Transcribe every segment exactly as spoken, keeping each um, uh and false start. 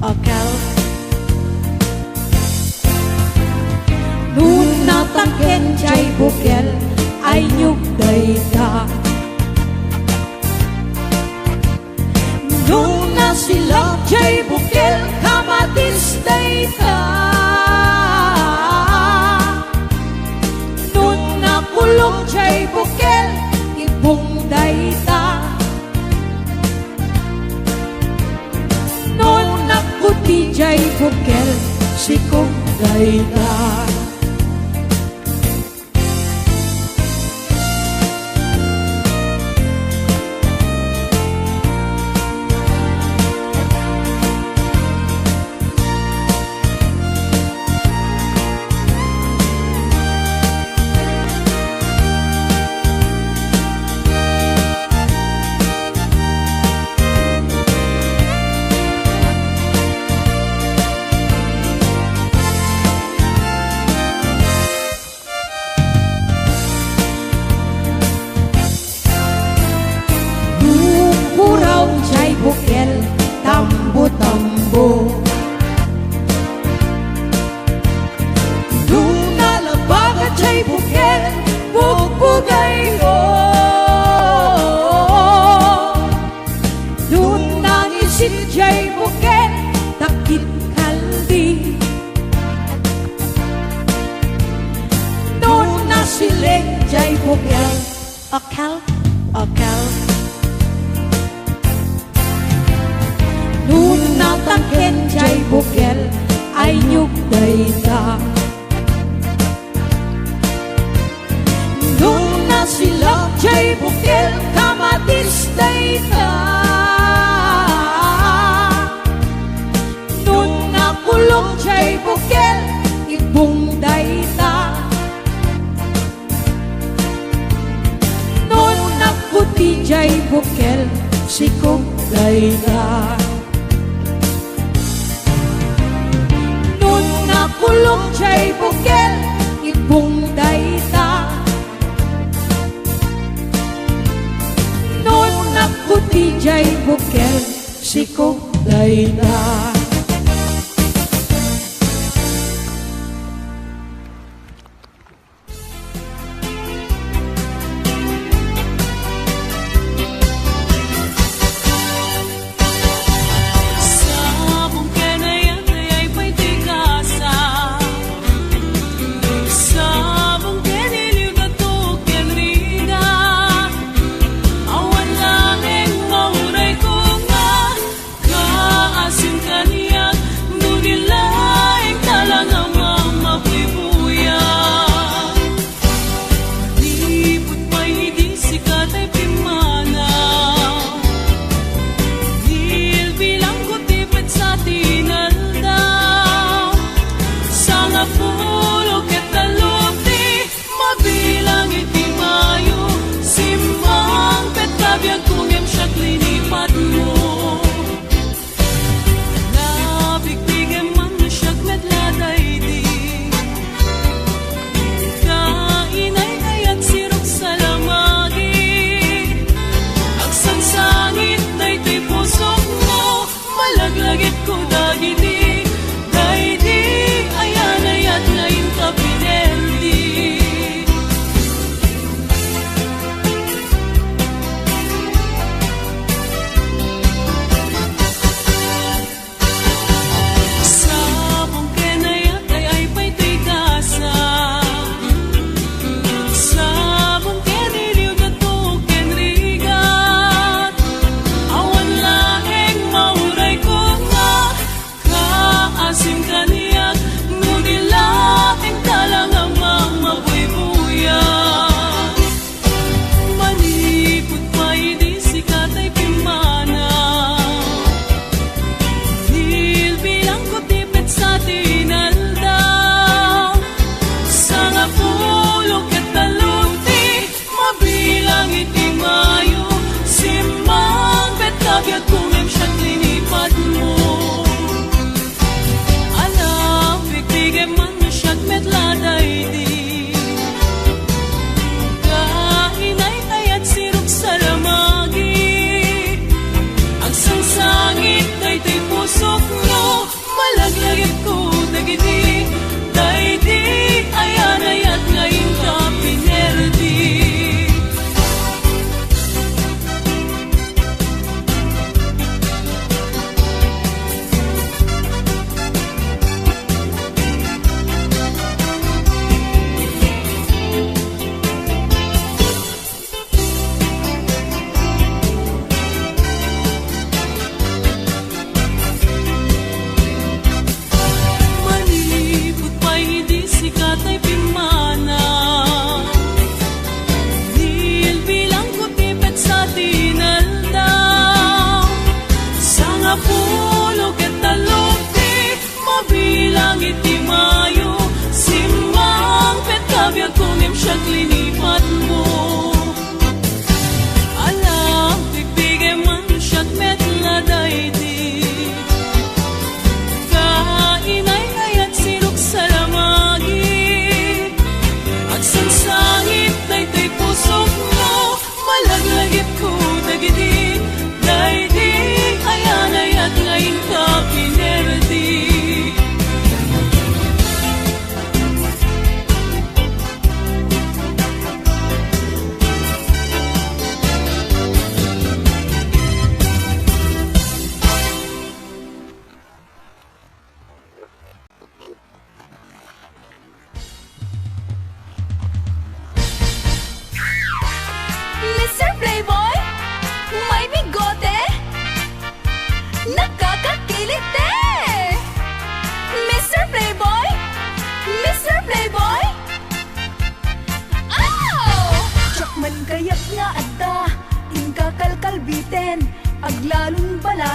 Akel. No natangken jay bukel, aynyog dayta. No nasilak jay bukel, kamatis dayta. No nakulong jay bukel, ibong dayta. No nagkuti jay bukel, sikog dayta. Nupuraw jay bukel, tambo-tambo. No nalabaga jay bukel, bugbugayyo. No nangisit jay bukel, takit kaldi. No nasileng jay bukel, akel, akel. No natangken jay bukel, aynyog dayta. No nasilak jay bukel, kamatis dayta. No nakulong jay bukel, ibong dayta. No nagkuti jay bukel, sikog dayta. No nakulong jay bukel, ibong dayta. No nagkuti jay bukel, sikog dayta. Sabong ken ayat, ayat pay ti kasa. Sabong ken iliw, gato ken rigat. Awan laeng mauray ko nga kaasin kaniak, no di laeng tala nga mamabuybuya. Manipud pay idi sika tay pimmanaw, bilbilangko ti petsa ti inaldaw. Sangapulo ket tallo ti mabilang iti Mayo, simmang ket kabiagko ngem siak linipatmo. Nabigbigen man no siak met la daydi. Kainay, ay agsirok salamagi. Agsangsangit daytoy pusokmo. Malaglagipko dagiti daydi, ayan-ayat nga inka pineldi. Sabong ken ayat, ay-ay pay toy kasa. Sabong ken iliw, gato ken rigat. Awan laeng mauray ko nga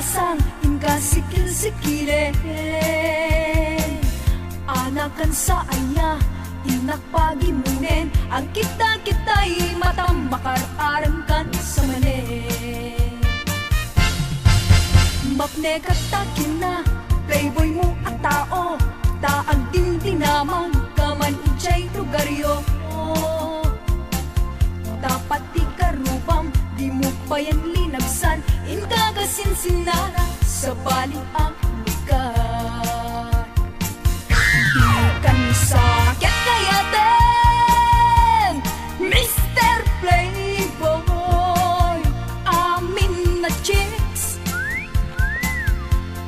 Sang inka sikil-sikilen, anakan sa aya, innak pagimmunen, agkita-kita matam makar-arem kan sa manen. Mapnekat ta kinna, playboy mo a tao, ta agdindinamag ka man idiay lugaryo. Dapat ti karubam, dimo payen linagsan, inka kasinsinara, sabali a lugar. Dikan sa ket kayaten, Mister Playboy, amin a chicks,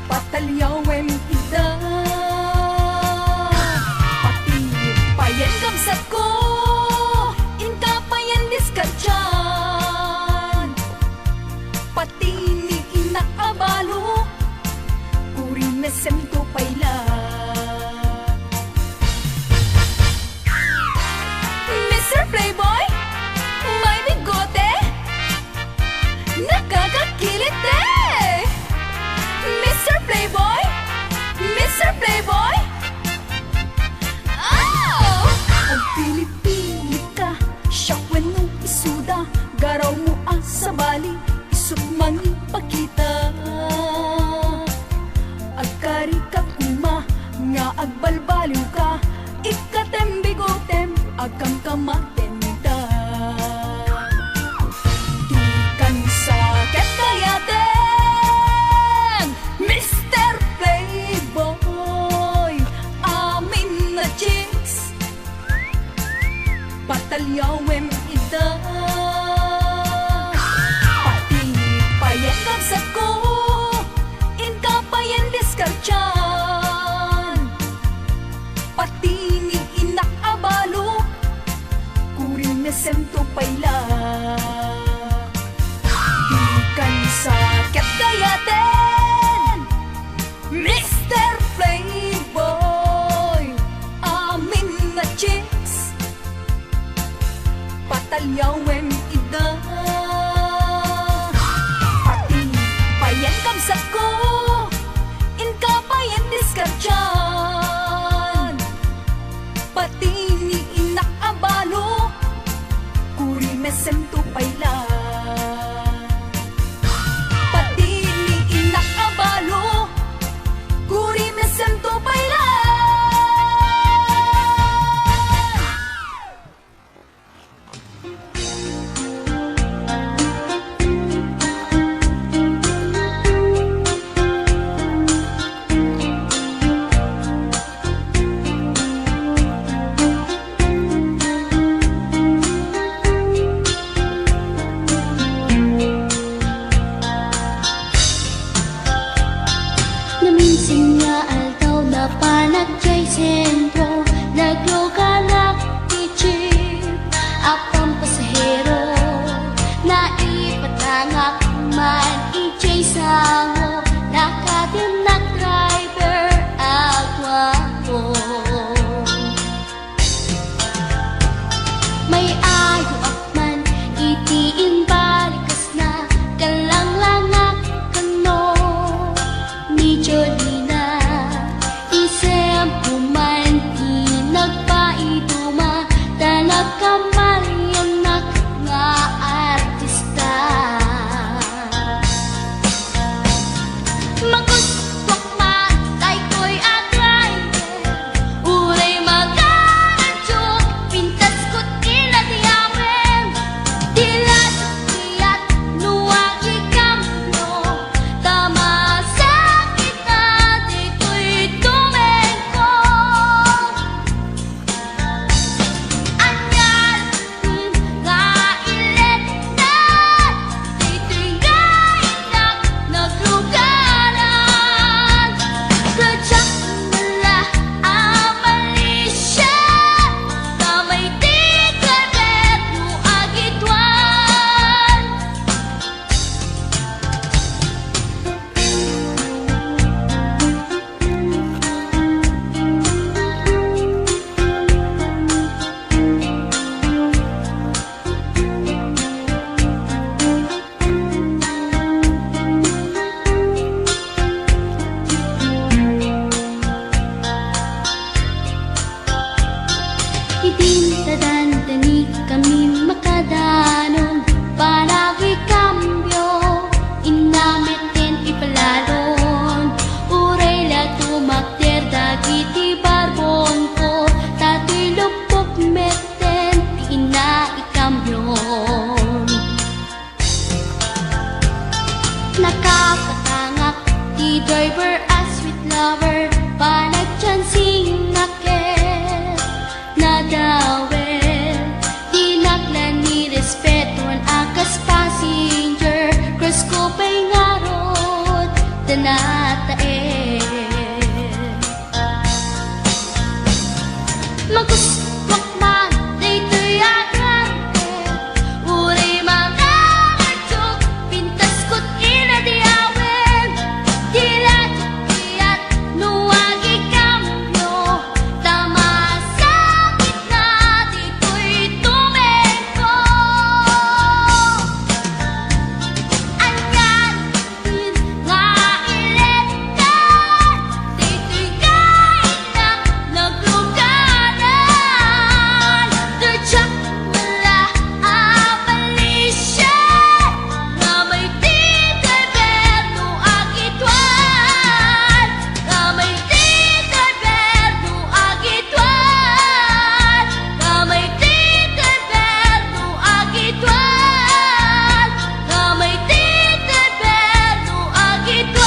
pataliawem ida. Pati payen kabsatko, inka payen diskartian. Pati ni innak a balo, kuri mesem to pay la. Mister Playboy, may bigote, nakakakilit eh! Mister Playboy, Mister Playboy, oh! Agpili-pili ka, siak wenno isuda, garaw mo a sabali, isut mangipakita. Agkari ka koma nga agbalbaliw ka, ikkatem bigotem, agkamkamaten ta. Dikan sa ket kayaten, Mister Playboy, amin a chicks, pataliawem ida. Pati payen kabsatko, inka payen diskartian. Pati ni innak a balo, kuri mesem to pay la. Dikan sa ket kayaten, Mister Playboy, amin a chicks, pataliawem ida. Pati payen kabsatko, inka payen diskartian. Pati ni innak a balo, kuri mesem to pay la. Pati ni innak a balo, kuri mesem to pay la. Driver, panagchansingak ket nadawel. Dinak la ni respeton a kas passenger, cross ko pay ngarud, danataen. Magustuak man daytoy a driver, uray mangaradyo, pintas kot inadiawen. Dila diat no agikambio, ta masakit na ditoy tumengko. Anian nga iletan, ditoy kainnak nagluganan. Diak la a balisian, nga may ti driver no agituan, nga may ti driver no agituan, nga may ti driver no agituan, nga may ti driver no agituan.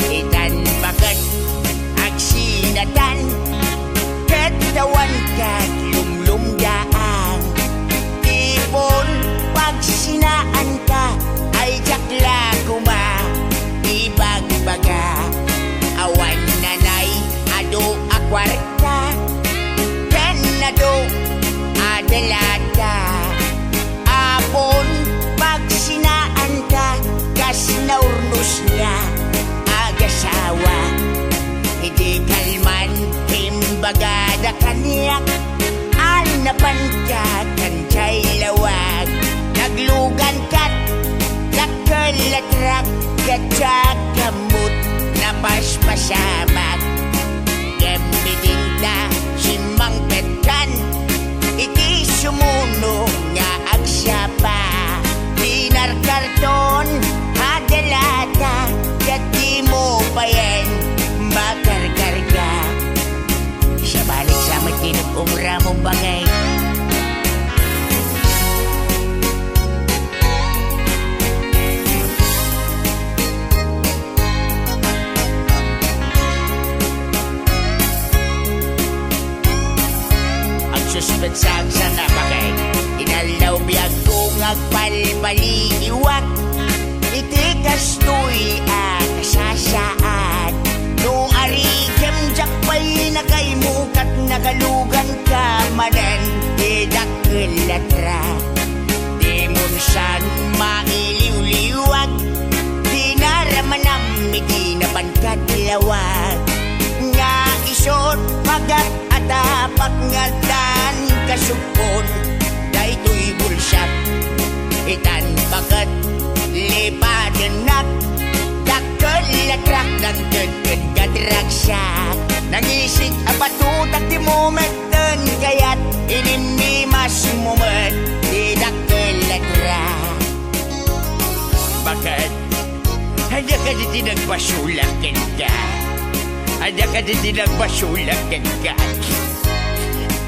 Itan baket agsinatan, ket awan ket lumlumdaan. Tipon pagsinaanka, ay diak la koma ibagbaga. Awan nanay adu a kuarta, ken adu a dalata. Apon pagsinaanka, kas naurnos nga agasawa. Idi kalman, imbagada kaniak, a napanka kan jay lawag. Naglugan kat, dakkel a trak, ket diak ammot napaspasamak. Ngem idinta simmangpetkan iti sumuno nga agsiapa. Dinar karton a dalata, ket dimo payen makarkarga. Sabali sa met ti nag-umramon, bakay. Agsuspetsak sana, bakay. Inaldaw biagko nga agbalbaliiwak iti kastoy a kasasaad. No arigem, diak pay nakaimukat, nagaluganka manen ti dakkel a trak. Dimon san mailiwliwag, dinaramanam iti napan kadlawag. Nga isut, pagat a tapak nga addan kasugpon daytoy bulsak. Itan baket lipatennak, dakkel a trak nangted ken kadragsak. Nangisig a batutak ti moment ten kayat, inimmimasmo met ti dakkel a trak. Baket, ania kadi ti nagbasolak kenka? Ania kadi ti nagbasolak kenka?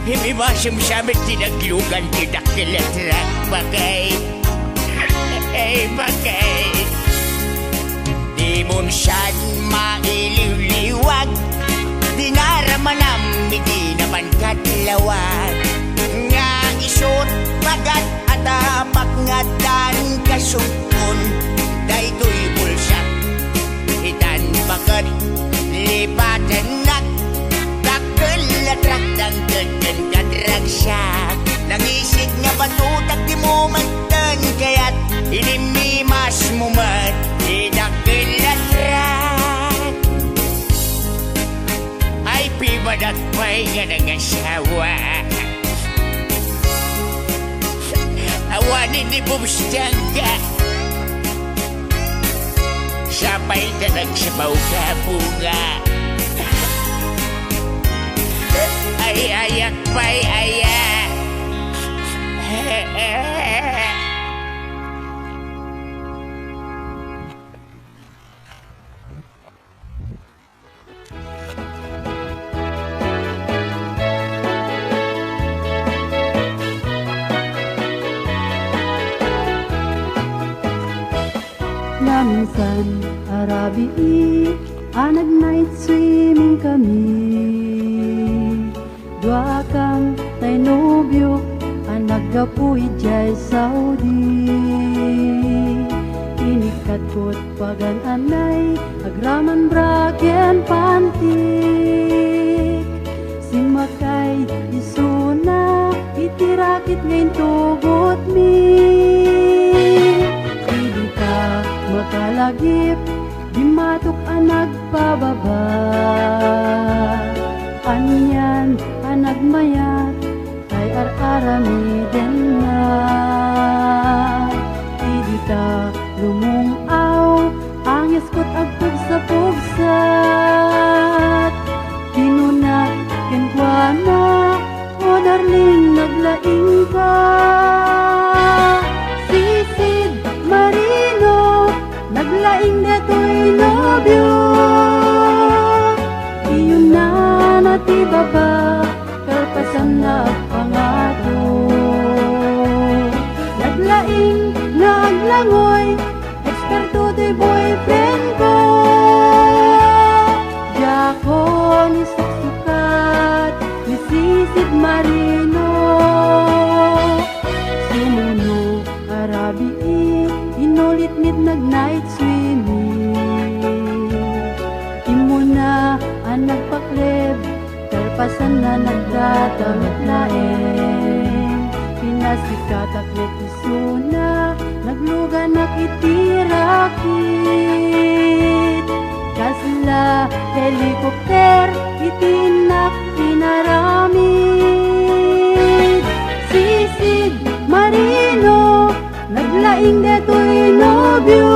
Immimasem sa met ti naglugan ti dakkel a trak, bakay. Ay, bakay. Dimon san mailiwliwag, dinaramanam iti napan kadlawag. Nga isut, pagat a tapak nga addan kasugpon daytoy bulsak. Itan baket lipatennak, dakkel a trak nangted ken kadragsak. Nangisig nga batutak ti moment ten kayat, inimmimasmo met ti dakkel a trak. Ay, pimanak pay nga nangasawa. Awanen ni Bobs ti angga. Sapay ta nagsabaw ka, bunga. Ayak pay aya. Naminsan a rabii a nag-night swimming kami. Duakam tay nobiok a naggapu idiay Saudi. Inikkatkot pagan anay agraman bra ken pantik. Simmakay isuna iti rakit nga intugotmi. Idi ta makalagip, dimmatok a nagpababa. Anian a nagmayat, tay ar-aramidenna. Idi ta lumung-aw, angesko ti agpugsapugsat. Kinuna kenkuana, "O darling, naglaingka." Sisid Marino, naglaing detoy nobio. Iyunana ti baba, kalpasanna agpangato. Naglaing nga aglangoy, eksperto ti boyfriend ko. Diakon isuksukat ni Sisid Marino. Sumuno a rabii, inulit met nag-night swimming. Immuna a nagpakleb, kalpasanna nagdadamet laeng. Pinasikatak met isuna, nagluganak iti rakit. Kasla helicopter iti innak inaramid. Sisid Marino, naglaing detoy nobio.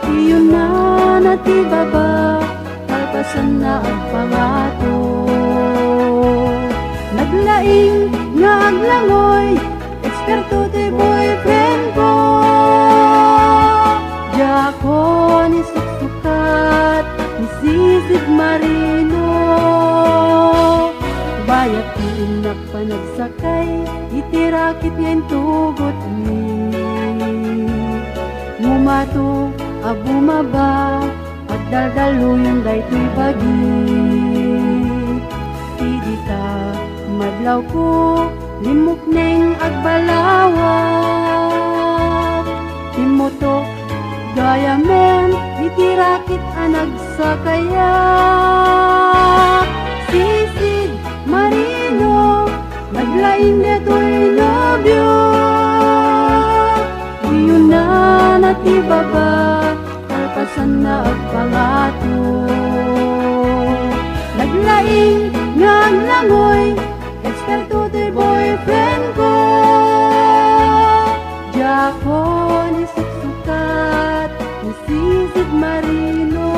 Iyunana ti baba, kalpasanna agpangato. Naglaing nga aglangoy, eksperto ti boyfriend ko. Diakon isuksukat ni Sisid Marino. Bayat ti innak panagsakay iti rakit nga intugotmi. Ngumato a bumaba, agdaldaluyon daytoy bagi. Idi ta madlawko, limmukneng agbalawak. Timmutok gayamen iti rakit a nagsakayak. Sisid Marino, naglaing detoy nobio. Iyunana ti baba, kalpasanna agpangato. Naglaing nga aglangoy, eksperto ti boyfriend ko. Diakon isuksukat ni Sisid Marino.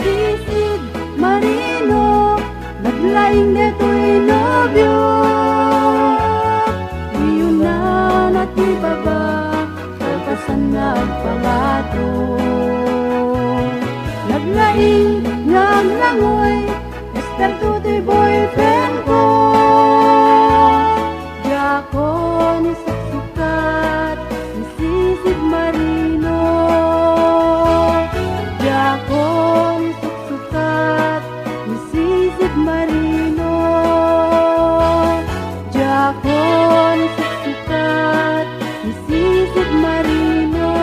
Sisid Marino, naglaing detoy nobio. Iyunana ti baba, kalpasanna agpangato. Naglaing nga aglangoy, eksperto ti boyfriend ko. Diakon isuksukat ni Sisid Marino. Diakon isuksukat ni Sisid Marino. Diakon isuksukat ni Sisid Marino.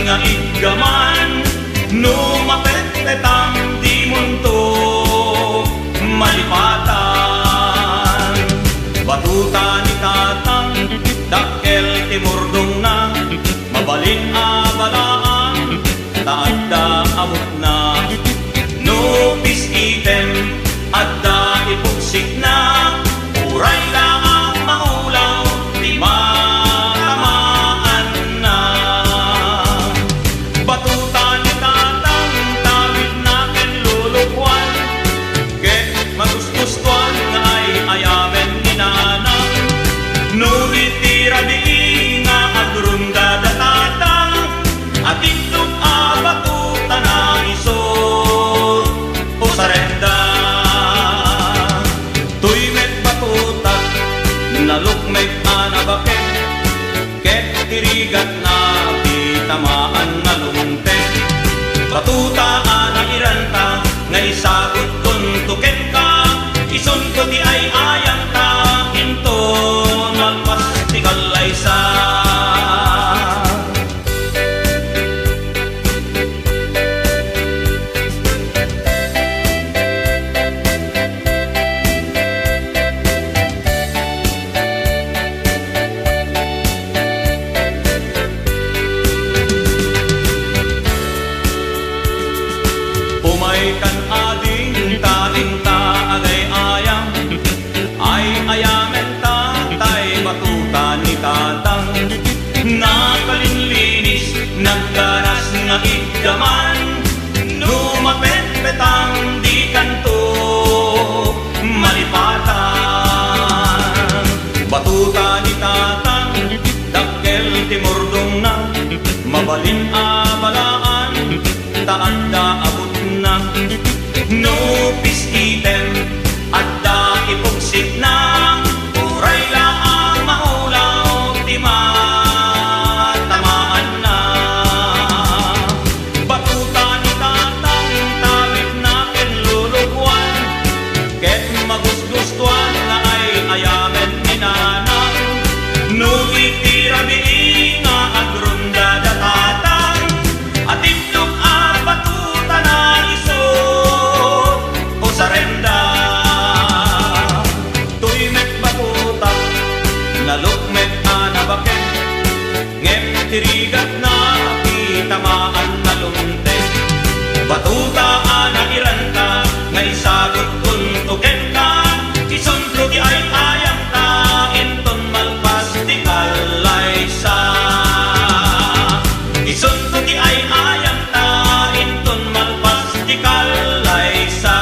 nga iggaman, no mapetpetang dimonto malipatan. Batuta ni Tatang, dakkel ti murdongna, mabalin a balaan, ta adda abutna. No pis-item, adda ipuksikna, uray la a maulaw ti matamaanna. Batuta ni Tatang, tawidna ken Lolo Juan, ket magus- Gustoan nga ay-ayamen ni Nanang, no iti rabii nga agrunda da Tatang, a tindog a batuta na isu o sarenda. Toy met batuta, nalukmek a nabaket, ket ti rigatna ti tamaan nga lungpet. Batuta a nairanta nga isagutkonto kenka, isunto ti ay-ayamta inton malpas ti kallaysa. Umaykan ading ta inta agay-ayam, ay-ayamen ta tay batuta ni Tatang. Nakalinlinis, nagganas nga iggaman, no mapetpetang dikanto malipatan. Batuta ni Tatang, dakkel ti murdongna, mabalin a balaan, ta adda abutna. No pis-item, adda ipuksikna, uray la a maulaw ti matamaanna. Batuta ni Tatang, tawidna ken Lolo Juan, ket magusgustoan nga ay-ayamen ni Nanang. No iti rabii nga agrunda da Tatang, a tindog a batuta na isu o sarenda. Toy met batuta, nalukmek a nabaket, ngem ti rigatna ti tamaan na lungpet. Batuta a nairanta nga isagutkonto kenka, isunto ti ay-ayamta inton malpas ti kallaysa. Isunto ti ay-ayamta inton malpas ti kallaysa.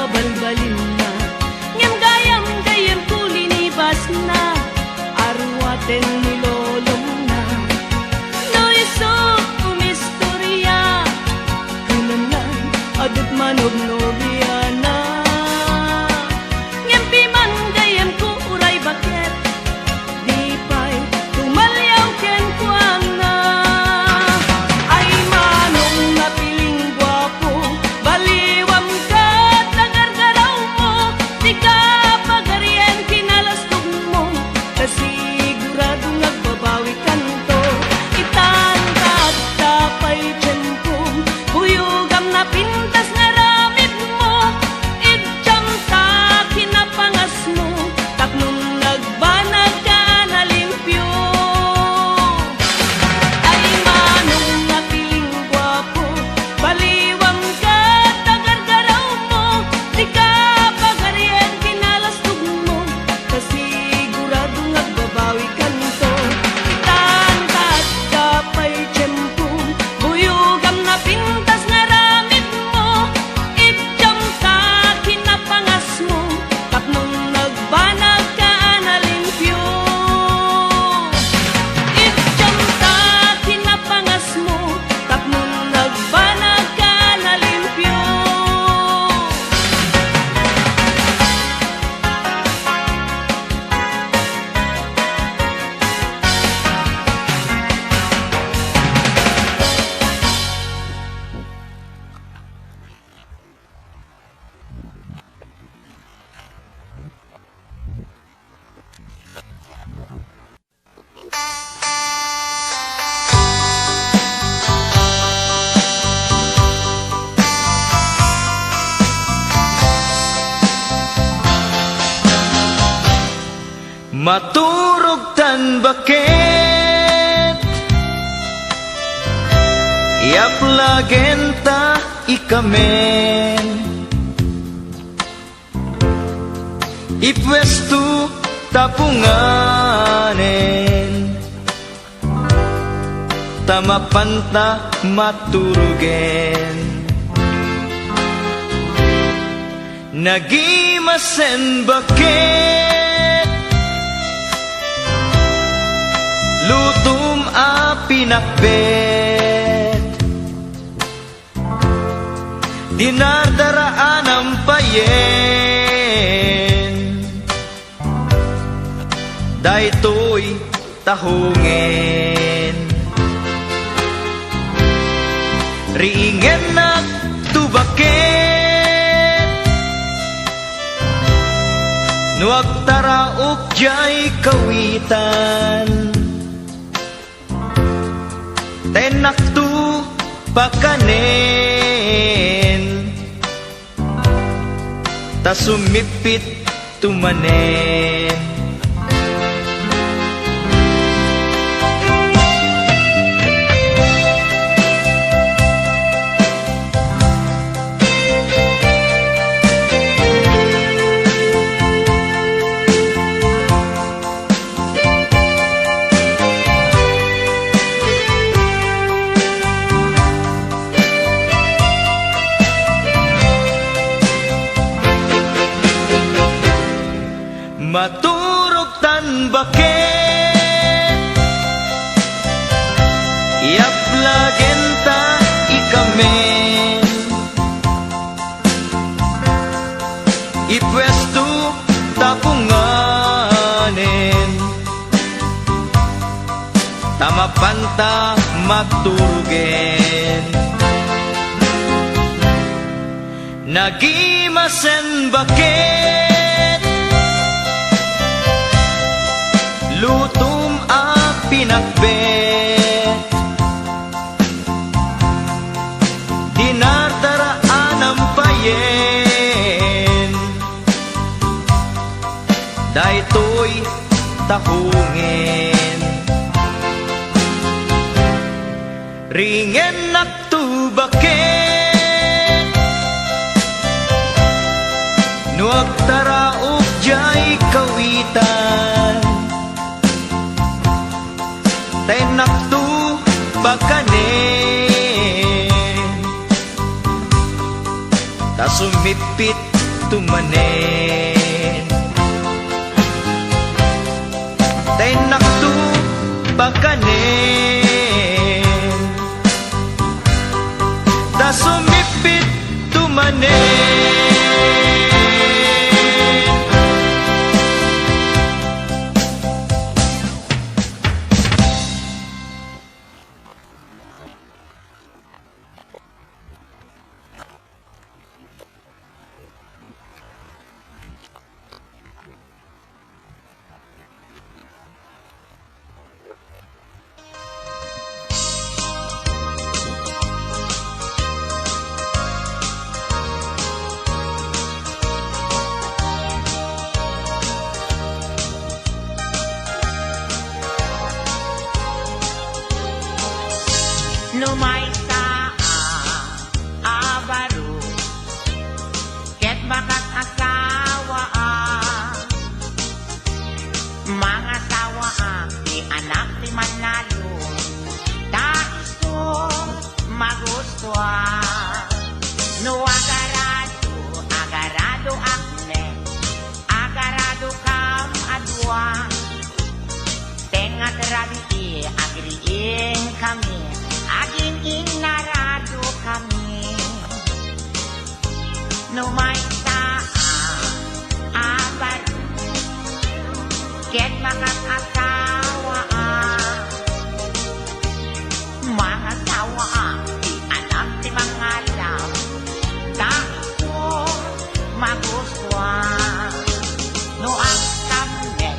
Balbalinna, ngem gayam, gayyemko linibasna, aruaten ni lolomna. No isut' umistoria, kunana, adda man nobnobiana. Ngem piman gayyemko uray baket, di pay tumaliaw kenkuana. Ay, manong napiling guapo, baliwam ket nagargarawmo, dika pagarien kinalastogmo, ta sigurado nga agbabawikanto. Itan ta adda pay tiempom, buyogam napintas nga aramidmo, igdiam ta kinapangasmo, tapno nagbanag ka a nalimpio. Ay, manong napiling guapo, baliwam ket nagargarawmo, dika pagarien kinalastogmo, ta sigurado nga agbabawikanto. Itan ta adda pay tiempom, buyogam napintas nga aramidmo, igdiam ta kinapangasmo, tapno nagbanag ka a nalimpio. Igdiam ta kinapangasmo, tapno nagbanag ka a nalimpio. Maturog tan baket, iyaplagen ta ikamen. Ipuesto ta punganen, ta mapanta maturogen. Nagimasen baket, lutom a pinakbet. Dinardara a nampayen, daytoy tahongen. Riingennak to baket no agtaraok diay kawitan. Ta innakto pakanen, ta summippitto manen. Maturog tan baket, iyaplagen ta ikamen. Ipuesto ta punganen, ta mapanta maturogen. Nagimasen baket, lutom a pinakbet. Dinardara a nampayen, daytoy tahongen. Riingennakto baket no agtaraok diay kawitan. Ta innakto pakanen, ta summippit manen. Ta innakto pakanen. Ta sumippitto manen. No maysa a, a baro, ket makasasawaa, mangasawaak ti anak ti mannalon, ta isu magustuak. No agarado, agaradoak met, agaradokam a dua. Tengnga ti rabii, agriingkami, agin-innaradokami. No maysa a, a baro, ket makasasawaa, mangasawaak ti anak ti mangalab, ta isu magustuak. No agkammel,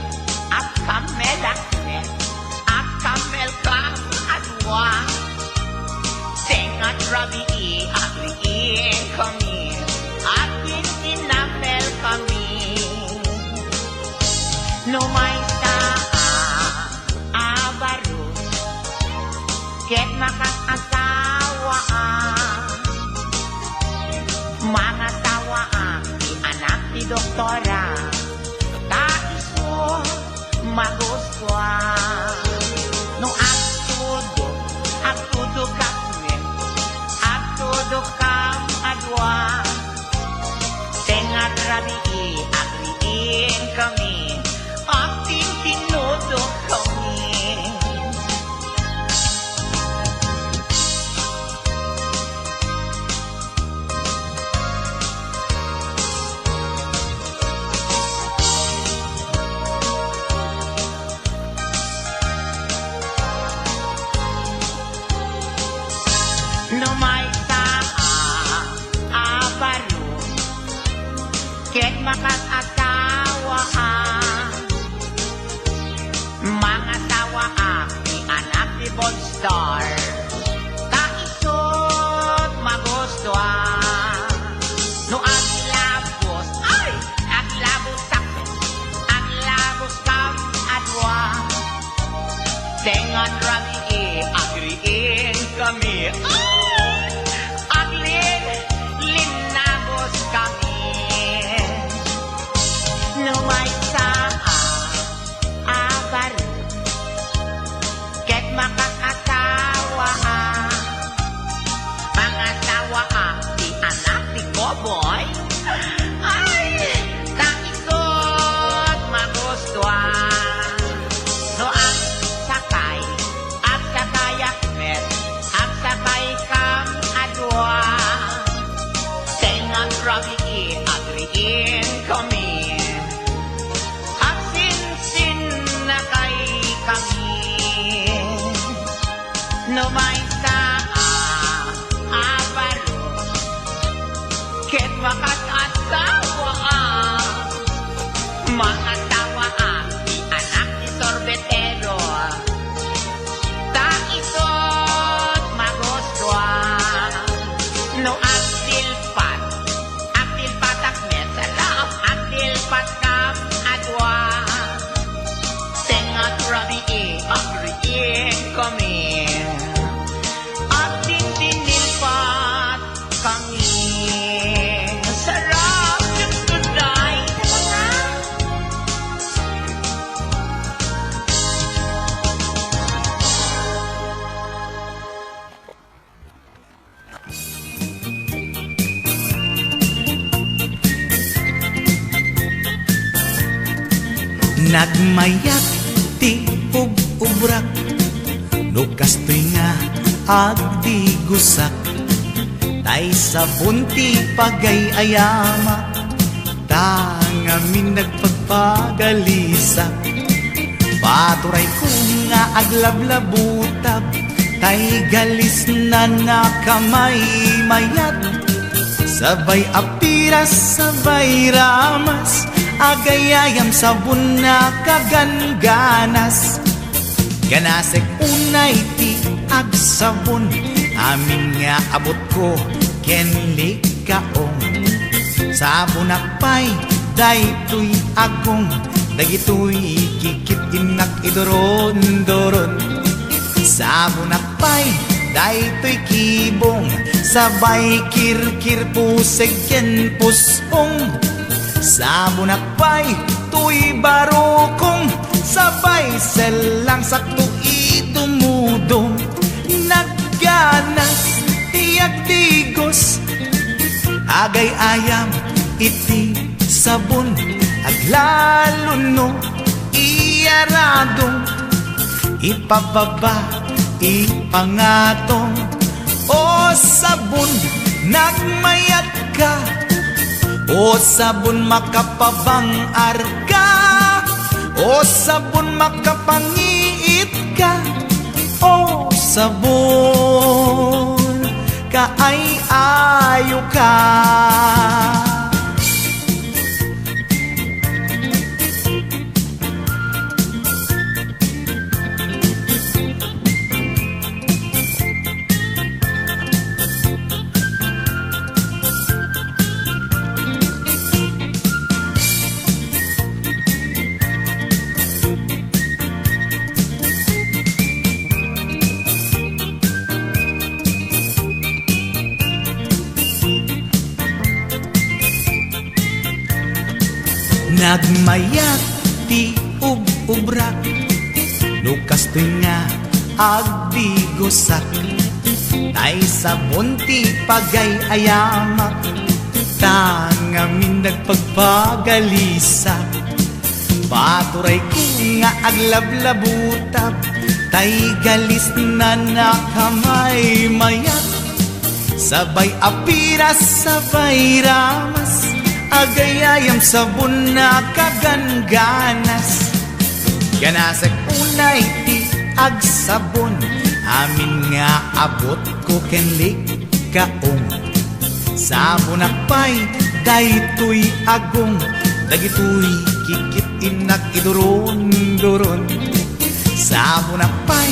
agkammelak met, agkammelkam a dua. Tengnga ti rabii, agriingkami, agin-innammelkami. No maysa a, a baro, ket makasasawaa, mangasawaak ti anak ti doktora, ta isu magustuak. No agtudok, agtudokak met, agtudokam a dua. Tengnga ti rabii, agriingkami, agtintinnudokami. No maysa a, a baro, ket makasasawaa, mangasawaak ti anak ti Bonstar, ta isut' magustuak. No aglabus, ay, aglabusak, aglabuskam a dua. Tengnga ti rabii, agriingkami, ay, aglin-, linnabuskami. No maysa a, a baro, ket makasasawaa, mangasawaak ti anak ti Koboy. Ay, ta isut' magustuak. No agsakay, agsakayak met, agsakaykam a dua. Tengnga ti rabii, agriingkami, agsinsinnakaykami. No maysa a, a baro, ket makasasawaa, mangasawaak ti anak ti sorbetero, ta isut' magustuak. No agsilpat, agsilpatak met, saraam, agsilpatkam a dua. Tengnga ti rabii, agriingkami, agtintinnilpatkami. Saraam. Nagmayat ti ub-ubrak, no kastoy nga agdigosak, tay sabon ti pagay-ayamak, ta ngamin nagpagpagalisak. Paturayko nga aglablabutab, tay galisna nakamaymayat. Sabay a piras, sabay ramas, agayayam sabon a kagangganas. Ganasek unay ti agsabon, amin nga abutko ken likaong. Sabonak pay daytoy agong, dagitoy kikit-innak iduron-duron. Sabonak pay daytoy kibong, sabay kirkir, puseg ken pusong. Sabonak pay toy barukong, sabay sellang, sakto idumudom. Nagganas ti agdigos, agay-ayam iti sabon, aglalo no iyaradong, ipababa, ipangatong. O sabon, nagmayatka. O sabon, makapabangarka. O sabon, makapangiitka. O sabon, kaay-ayoka. Nagmayat ti ub-ubrak, no kastoy nga agdigosak, tay sabon ti pagay-ayamak, ta ngamin nagpagpagalisak. Paturayko nga aglablabutab, tay galisna nakamaymayat. Sabay a piras, sabay ramas, agayayam sabon a kagangganas. Ganasek unay ti agsabon, amin nga abutko ken likaong. Sabonak pay daytoy agong, dagitoy kikit-innak iduron-duron. Sabonak pay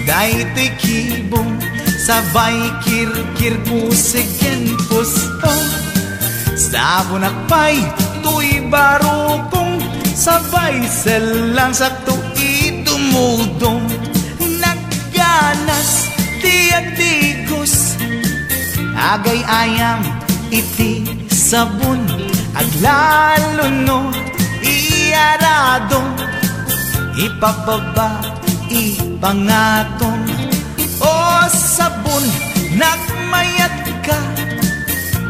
daytoy kibong, sabay kirkir, puseg ken pusong. Sabonak pay toy barukong, sabay sellang, sakto idumudom. Nagganas ti agdigos, agay-ayam iti sabon, aglalo no iyaradong, ipababa, ipangatong. O sabon, nagmayatka.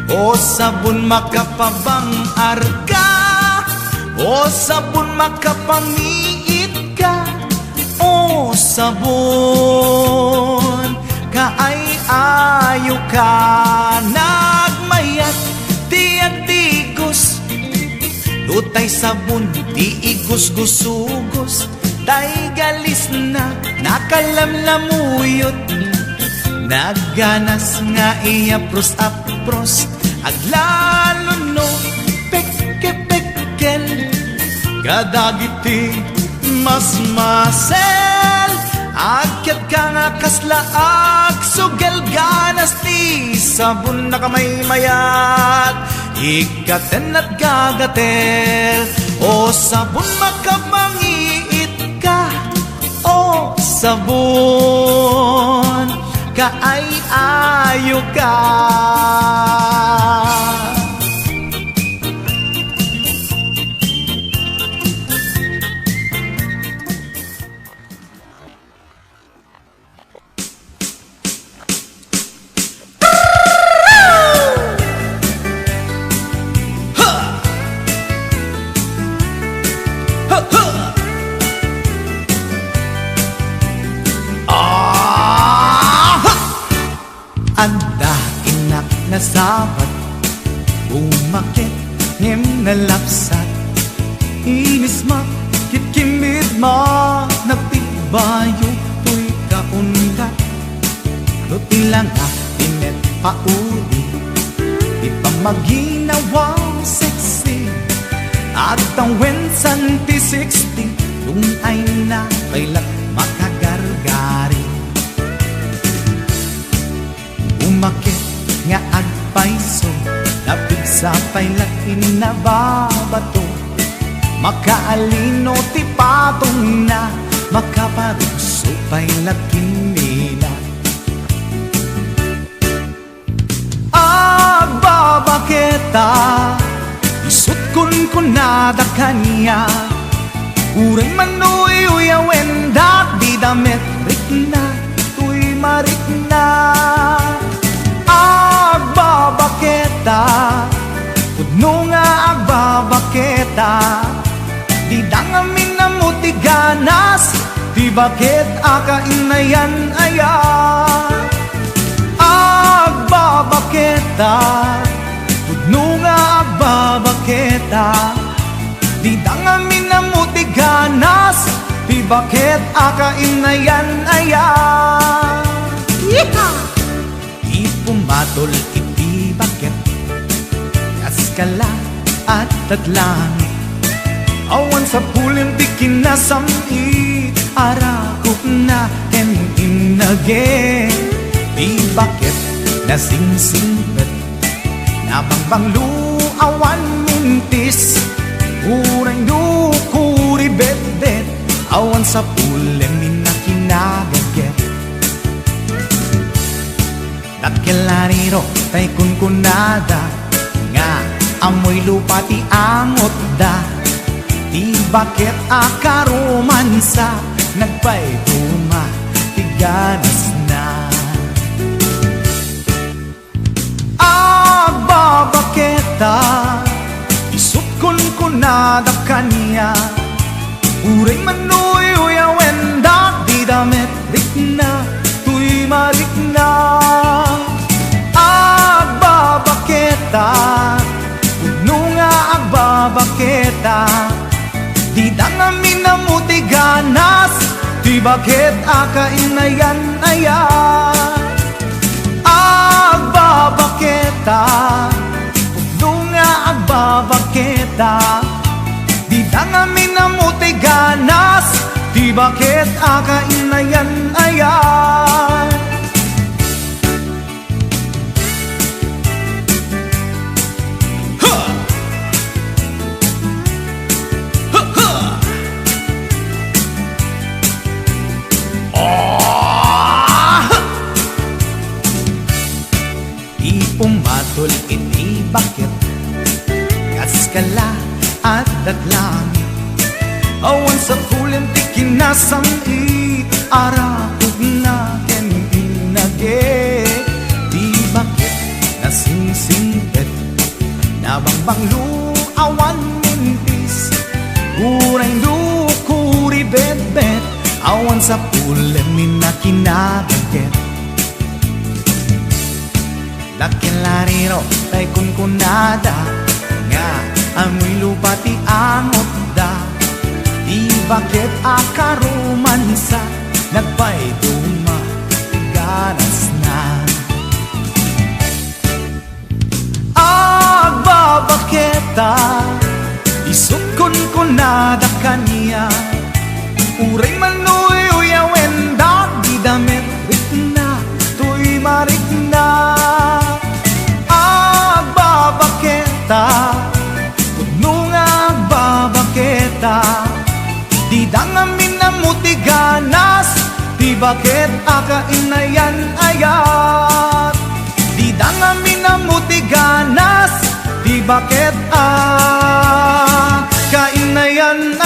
O sabon, makapabangarka. O sabon, makapangiitka. O sabon, kaay-ayoka. Nagmayat ti agdigos, no tay sabon ti igusgusugos, tay galisna nakalamlamuyot. Nagganas nga iyapros-apros, aglalo no pekke-pekkel kadagiti masmasel. Agkatka nga kasla agsugel, ganas ti sabon nakamaymayat, ikkaten at gagatel. O sabon, makapangiitka. O sabon, kaay-ayoka. Nasabat, bumaket, ngem nalapsat. Inismak, kitkimmit man, nagtigbayo toy kaundat. No ti langak ti met pauli, ti pammaginawa sexy, agtawen san ti sixty, dun ay na pay la makagargari. Umaket nga agpayso, napigsa pay la ti nababato. Makaalino ti patongna, makaparukso pay la ti mila. Agbabaketa, isut' kunkunada kaniak. Uray man uyuyawen, dagdida met rikna, toy marikna. Agbabaketa, pudno nga agbabaketa, dida ngamin ammo ti ganas, ti baket a kainayan-ayan. Agbabaketa, pudno nga agbabaketa, dida ngamin ammo ti ganas, ti baket a kainayan-ayan. Yeehaw! Ti pumatol iti baket, kas kala, adda't langit. Awan sapulem ti kinasam-it, arakopna ken innage. Ti baket nasingsingpet, nabangbanglo, awan mintis. Uray no kuribetbet, awan sapulem ti kinagaget. Dakkel a riro tay kunkunada nga ammoy lupa ti angotda. Ti baket a karomansa, nagpaiduma ti ganasna. Agbabaketa, isut' kunkunada kaniak. Uray man uyuyawen, dagdida met rikna, toy marikna. Agbabaketa, pudno nga agbabaketa, dida ngamin ammo ti ganas, ti baket a kainayan-ayan. Agbabaketa, pudno nga agbabaketa, dida ngamin ammo ti ganas, ti baket a kainayan-ayan. Ha! Ha, ha! Ah! Ti pumatol iti baket, kas kala, adda't langit. Awan sapulem ti kinasam-it, arakopna ken innage. Ti baket nasingsingpet, nabangbanglo, awan mintis. Uray no kuribetbet, awan sapulem ti kinagaget. Dakkel a riro tay kunkunada nga ammoy lupa ti angotda. Ti baket a karomansa, nagpaiduma ti ganasna. Agbabaketa, isut' kunkunada kaniak. Uray man uyuyawen, dagdida met rikna, toy marikna. Agbabaketa, pudno nga agbabaketa, dida ngamin ammo ti ganas, ti baket a kainayan-ayan. Dida ngamin ammo ti ganas, ti baket a kainayan-ayan.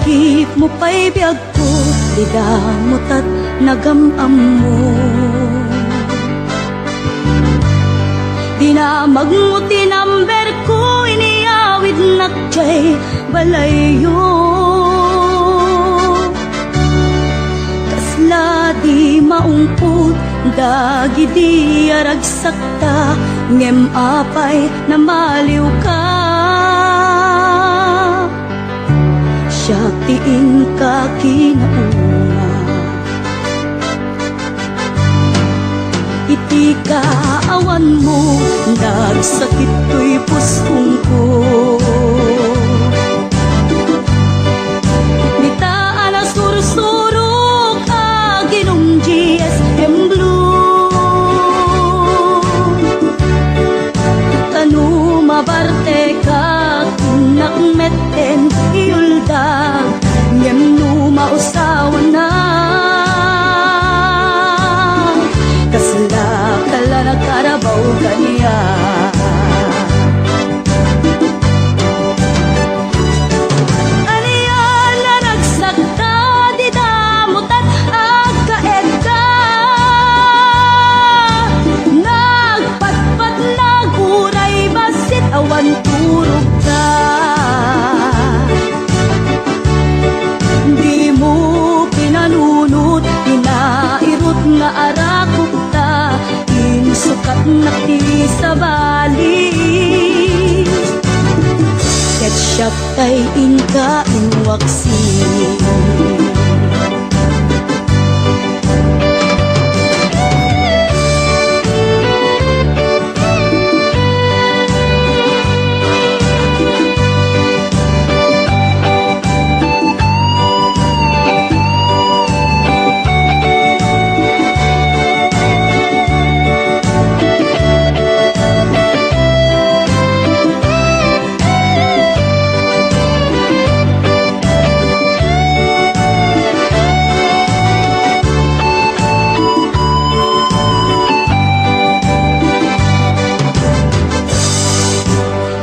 Ipmo pay biagko, ti damotat nagam-ammo. Dinamagmo ti number ko, inyawidnak diay balayyo. Kasla di maungpot dagidi a ragsakta, ngem apay namaliwka? Siak ti inka kinauma. Iti kaawanmo, nagsakit toy puskongko. Dita a nasursurok, aginom G S M Blue. Ta no mabartekak, innak metten iuldag, ngem no mausawannak, kasla kala nakarabaw kaniak. Ania a naragsak ta di damotat agkaedda. Nagpatpatnag uray bassit awan turogta. Dimo pinanunot ti nairut nga arakopta, insukatnak ti sabali. Ket siak tay inka inwaksi.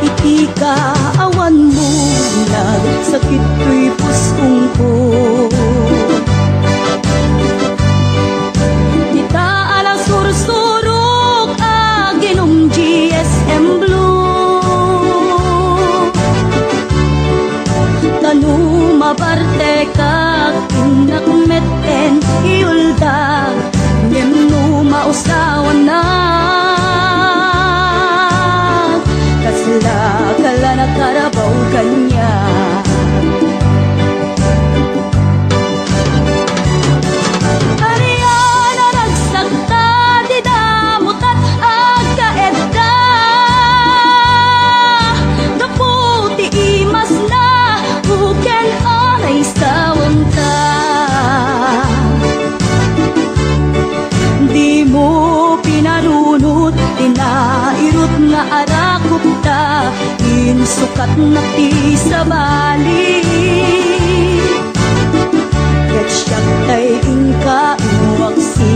Iti kaawanmo, nagsakit toy puskongko. Dita a nasursurok, aginom G S M Blue. Ta no mabartekak, innak metten iuldag, ngem no mausawannak, kasla kala nakarabaw kaniak. Ania a naragsak ta di damotat agkaedda. Gapu ti imasna, uken a naisawanta. Dimo pinanunot ti nairut nga arakopta, insukatnak ti sabali. Ket siak tay inka inwaksi.